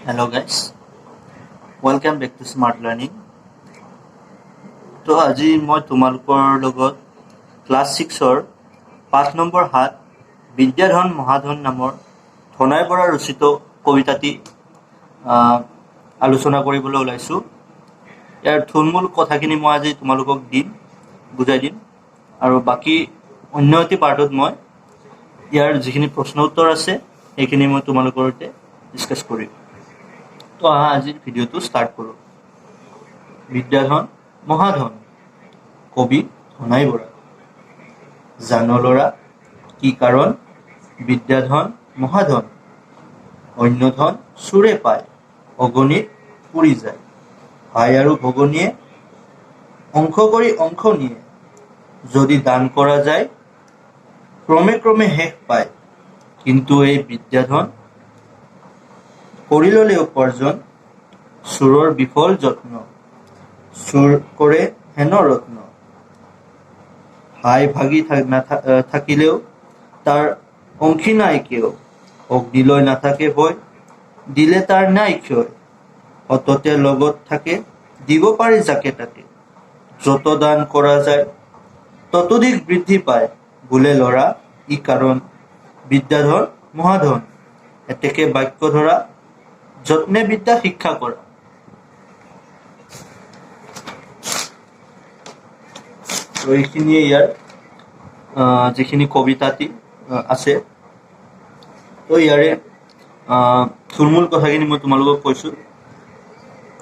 Hello guys, welcome back to Smart Learning. তো আজি মই তোমালোকৰ লগত ক্লাছ ছিক্সৰ 5 নম্বৰ সাত বিদ্যাধন মহাধন নামৰ ধনাই বৰা ৰচিত কবিতাটি আলোচনা কৰিবলৈ ওলাইছোঁ। ইয়াৰ থুলমূল কথাখিনি মই আজি তোমালোকক দিম, বুজাই দিম আৰু বাকী অন্য এটি পাৰ্টত মই ইয়াৰ যিখিনি প্ৰশ্ন উত্তৰ আছে, সেইখিনি মই তোমালোকৰ সৈতে ডিছকাছ কৰিম। তো আহা, আজিৰ ভিডিঅ'টো ষ্টাৰ্ট কৰোঁ। বিদ্যাধন মহাধন, কবি ধনাই বৰা। জান ল'ৰা, কি কাৰণ বিদ্যাধন মহাধন? অন্য ধন চোৰে পায়, অগণিত পুৰি যায়। ভাই আৰু ভগনীয়ে অংশ কৰি অংশ নিয়ে। যদি দান কৰা যায়, ক্ৰমে ক্ৰমে শেষ পায়। কিন্তু এই বিদ্যাধন কৰি ল'লে উপাৰ্জন, চোৰৰ বিফল যত্ন, চুৰ কৰে হেন ৰত্ন। ভাই ভাগি থাকিলেও তাৰ অংশী নাই কেও। অগ্নিলৈ নাথাকে ভয়, দিলে তাৰ নাই ক্ষয়। সততে লগত থাকে, দিব পাৰি যাকে তাকে। যত দান কৰা যায়, ততোধিক বৃদ্ধি পায়। বোলে ল'ৰা, ই কাৰণ বিদ্যাধন মহাধন। এতেকে বাক্য ধৰা, যত্নে বিদ্যা শিক্ষা কৰা। তো এইখিনিয়ে ইয়াৰ যিখিনি কবিতাটি আছে। তো ইয়াৰে থুলমূল কথাখিনি মই তোমালোকক কৈছোঁ।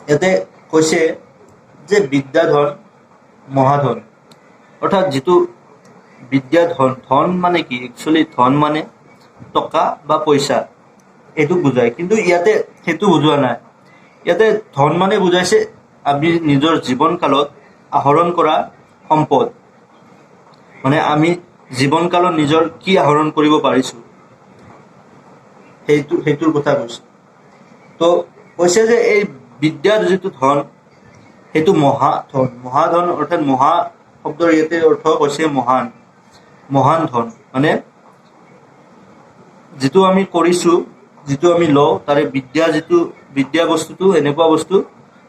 ইয়াতে কৈছে যে বিদ্যাধন মহাধন, অৰ্থাৎ যিটো বিদ্যাধন, ধন মানে কি? একচুৱেলি ধন মানে টকা বা পইচা, এইটো বুজায়। কিন্তু ইয়াতে সেইটো বুজোৱা নাই। ইয়াতে ধন মানে বুজাইছে আমি নিজৰ জীৱনকালত আহৰণ কৰা সম্পদ, মানে আমি জীৱনকালত নিজৰ কি আহৰণ কৰিব পাৰিছোঁ, সেইটোৰ কথা কৈছে। তো কৈছে যে এই বিদ্যাৰ যিটো ধন, সেইটো মহাধন। মহাধন অৰ্থাৎ মহা শব্দৰ ইয়াতে অৰ্থ কৈছে মহান, মহান ধন মানে যিটো আমি কৰিছোঁ, যিটো আমি লওঁ, তাৰে বিদ্যা, যিটো বিদ্যা বস্তুটো এনেকুৱা বস্তু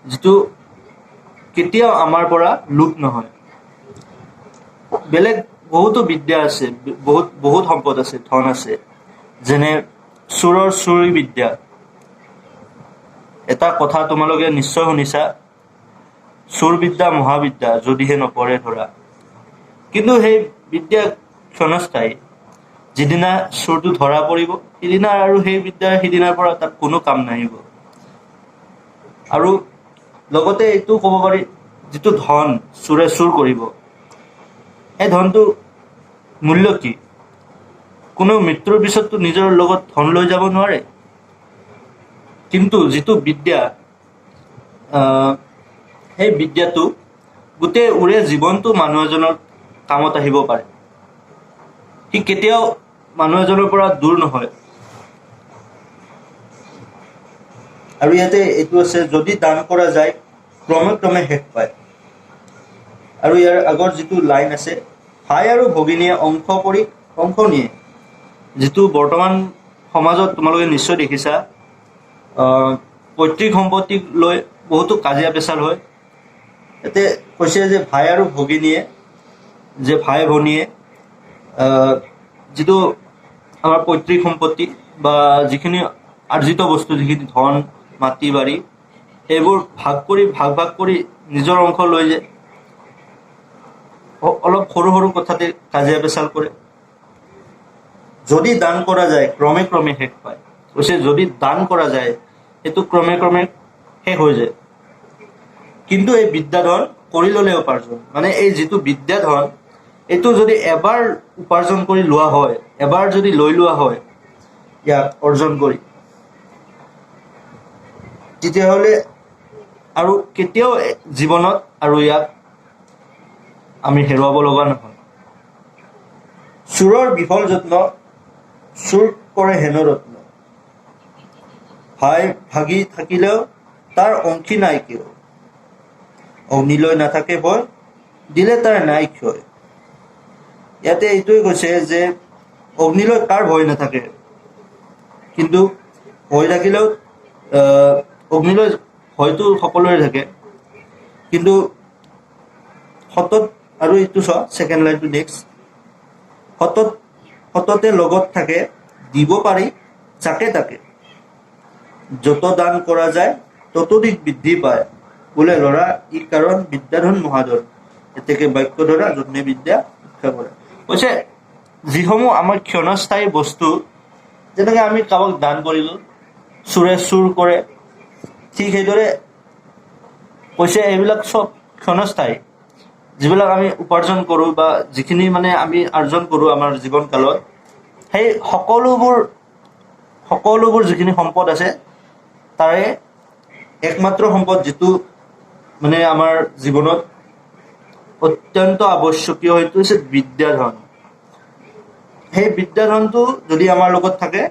যিটো কেতিয়াও আমাৰ পৰা লোপ নহয়। বেলেগ বহুতো বিদ্যা আছে, বহুত বহুত সম্পদ আছে, ধন আছে, যেনে চোৰৰ চুৰি বিদ্যা। এটা কথা তোমালোকে নিশ্চয় শুনিছা, চোৰ বিদ্যা মহাবিদ্যা, যদিহে নপৰে ধৰা। কিন্তু সেই বিদ্যা ক্ষণস্থায়ী। যিদিনা চোৰটো ধৰা পৰিব, সিদিনা আৰু সেই বিদ্যা সিদিনাৰ পৰা তাত কোনো কাম নাহিব। আৰু লগতে এইটো ক'ব পাৰি, যিটো ধন চোৰে চুৰ কৰিব, সেই ধনটো মূল্য কি? কোনো মৃত্যুৰ পিছততো নিজৰ লগত ধন লৈ যাব নোৱাৰে। কিন্তু যিটো বিদ্যা, সেই বিদ্যাটো গোটেই ওৰে জীৱনটো মানুহ এজনৰ কামত আহিব পাৰে। সি কেতিয়াও মানুহ এজনৰ পৰা দূৰ নহয়। আৰু ইয়াতে এইটো আছে, যদি দান কৰা যায়, ক্ৰমে ক্ৰমে শেষ পায়। আৰু ইয়াৰ আগৰ যিটো লাইন আছে, ভাই আৰু ভগিনীয়ে অংশ কৰি অংশ নিয়ে, যিটো বৰ্তমান সমাজত তোমালোকে নিশ্চয় দেখিছা, পৈতৃক সম্পত্তিক লৈ বহুতো কাজিয়া পেচাল হয়। ইয়াতে কৈছে যে ভাই আৰু ভগিনীয়ে, যে ভাই ভনীয়ে যিটো আমাৰ পৈতৃক সম্পত্তি বা যিখিনি আৰ্জিত বস্তু, যিখিনি ধন মাটি বাৰী, সেইবোৰ ভাগ কৰি ভাগ ভাগ কৰি নিজৰ অংশ লৈ যায়। অলপ সৰু সৰু কথাতে কাজিয়া পেচাল কৰে। যদি দান কৰা যায়, ক্ৰমে ক্ৰমে শেষ পায়। কৈছে যদি দান কৰা যায়, সেইটো ক্ৰমে ক্ৰমে শেষ হৈ যায়। কিন্তু এই বিদ্যাধন কৰি ল'লে উপাৰ্জন, মানে এই যিটো বিদ্যাধন, এইটো যদি এবাৰ উপাৰ্জন কৰি লোৱা হয়, এবাৰ যদি লৈ লোৱা হয় ইয়াক অৰ্জন কৰি, তেতিয়াহ'লে আৰু কেতিয়াও জীৱনত আৰু ইয়াক আমি হেৰুৱাব লগা নহয়। চোৰৰ বিফল যত্ন, চুৰ কৰে হেন ৰত্ন। ভাই ভাগি থাকিলেও তাৰ অংশী নাই কেও। অগ্নিলৈ নাথাকে ভয়, দিলে তাৰ নাই ক্ষয়। ইয়াতে এইটোৱে কৈছে যে অগ্নিলৈ কাৰ ভয় নাথাকে? কিন্তু ভয় থাকিলেও অগ্নিলৈ হয়তো সকলোৰে থাকে, কিন্তু সতত, আৰু এইটো চোৱা ছেকেণ্ড লাইনটো নেক্সট, সততে লগত থাকে, দিব পাৰি যাকে তাকে, যত দান কৰা যায় ততোধিক বৃদ্ধি পায়, বোলে ল'ৰা ই কাৰণ বিদ্যাধন মহাধন, এতেকে বাক্য ধৰা যত্নে বিদ্যা শিক্ষা কৰা। কৈছে যিসমূহ আমাৰ ক্ষণস্থায়ী বস্তু, যেনেকে আমি কাৰোবাক দান কৰিলোঁ, চোৰে চুৰ কৰে, ঠিক সেইদৰে কৈছে এইবিলাক চব ক্ষণস্থায়ী, যিবিলাক আমি উপাৰ্জন কৰোঁ বা যিখিনি মানে আমি আৰ্জন কৰোঁ আমাৰ জীৱনকালত, সেই সকলোবোৰ যিখিনি সম্পদ আছে তাৰে একমাত্ৰ সম্পদ যিটো মানে আমাৰ জীৱনত অত্যন্ত আৱশ্যকীয়, সেইটো হৈছে বিদ্যাধন। সেই বিদ্যাধনটো যদি আমাৰ লগত থাকে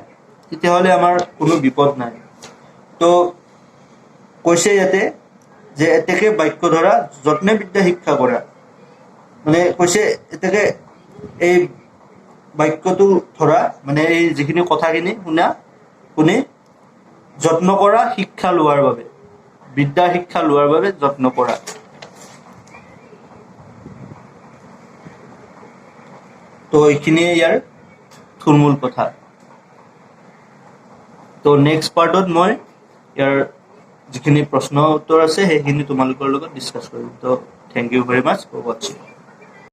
তেতিয়াহ'লে আমাৰ কোনো বিপদ নাই। তো কৈছে ইয়াতে যে এতেকে বাক্য ধৰা যত্নে বিদ্যা শিক্ষা কৰা, মানে কৈছে এতেকে এই বাক্যটো ধৰা, মানে এই যিখিনি কথাখিনি শুনি যত্ন কৰা, শিক্ষা লোৱাৰ বাবে, বিদ্যা শিক্ষা লোৱাৰ বাবে যত্ন কৰা। তো এইখিনিয়ে ইয়াৰ থুলমূল কথা। তো নেক্সট পাৰ্টত মই ইয়াৰ যিখিনি প্ৰশ্ন উত্তৰ আছে সেইখিনি তোমালোকৰ লগত ডিছকাছ কৰিম। তো thank you very much for ৱাচিং।